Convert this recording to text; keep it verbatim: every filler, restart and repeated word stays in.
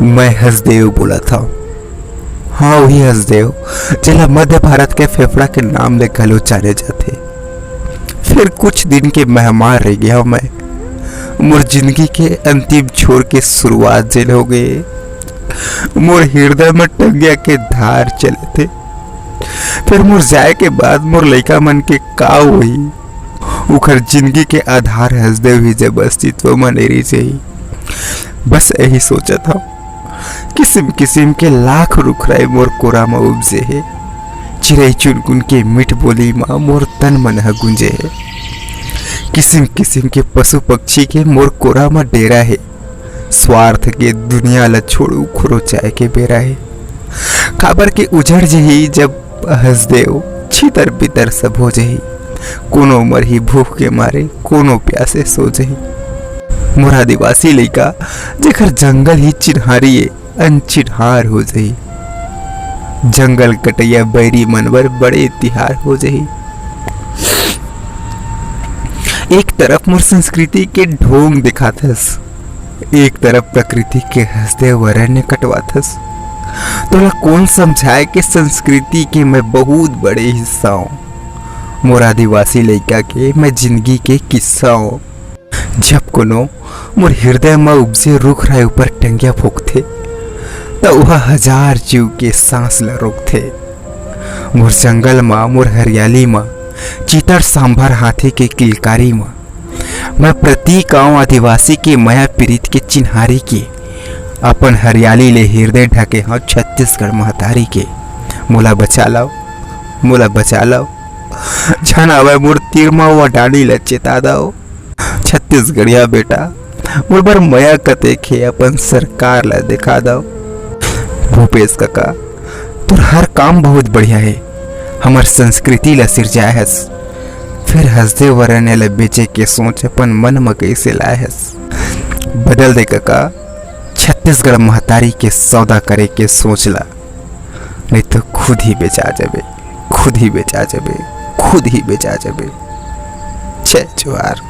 मैं हसदेव बोलत हंव। हाँ, वही हसदेव, जेला मध्य भारत के फेफड़ा के नाम ले घलो जाने जाथे। फेर कुछ दिन के मेहमान रह गया मैं। मोर जिंदगी के अंतिम छोर के शुरुआत जेन हो गए, मोर हृदय में टंगिया के धार चलथे। फेर मोर जाए के बाद मोर लइका मन के का होही? उखर जिंदगी के आधार हसदेव ही जब अस्तित्व म नइ रहि जाही। बस यही सोचत हंव। किसिम किसिम के लाख रुखराई मोर कोरा म उपजे हे। चिरई चुनकुन के मीठ बोली म मोर तन मन ह गूंजे हे। किसिम किसिम के पशु पक्षी के मोर कोरा म डेरा हे। स्वार्थ के दुनिया ल छोड़ उखरो जाए के बेरा हे। काबर के उजड़ जही जब हसदेव, छितर बितर सब हो जही। कोनो मरही भूख के मारे, कोनो प्यासे सो जही। मोर आदिवासी लइका, जेकर जंगल ही चिन्हारी ए, अनचिन्हार हो जही। जंगल कटइया बैरी मन बर बड़े तिहार हो जही। एक तरफ मोर संस्कृति के ढोंग दिखाथस, एक तरफ प्रकृति के हसदेव अरण्य कटवाथस। तोला कोन समझाए के संस्कृति के मैं बहुत बड़े हिस्सा हंव। मोर आदिवासी लइका के मैं जिंदगी के किस्सा हंव। जब कोनो मोर हृदय म उपजे रुखराई ऊपर टंगिया फूंकथे, त ओहा हजार जीव के सांस ल रोकथे। मोर जंगल म, मोर हरियाली म, चितड़ सांभर हाथी के किलकारी म, मैं प्रतीक आंव आदिवासी के मया पीरित के चिन्हारी के। अपन हरियाली ले हृदय ढके हंव छत्तीसगढ़ महतारी के। मोला बचा लव, मोला बचा लव, झन आवय मोर तीर म, वो डांडी ल चेता दव। छत्तीसगढ़िया बेटा, मोर बर मया कतेक हे, अपन सरकार ल दिखा दव। भूपेश कका, तोर हर काम बहुत बढ़िया हे, हमर संस्कृति ल सिरजाए हस, फिर हसदेव अरण्य ल बेचे के सोच अपन मन म कइसे लाए हस? बदल दे कका, छत्तीसगढ़ महतारी के सौदा करे के सोच ला, नहीं तो खुद ही बेचा जाबे, खुद ही बेचा जाबे, खुद ही बेचा जाबे। जय जोहार।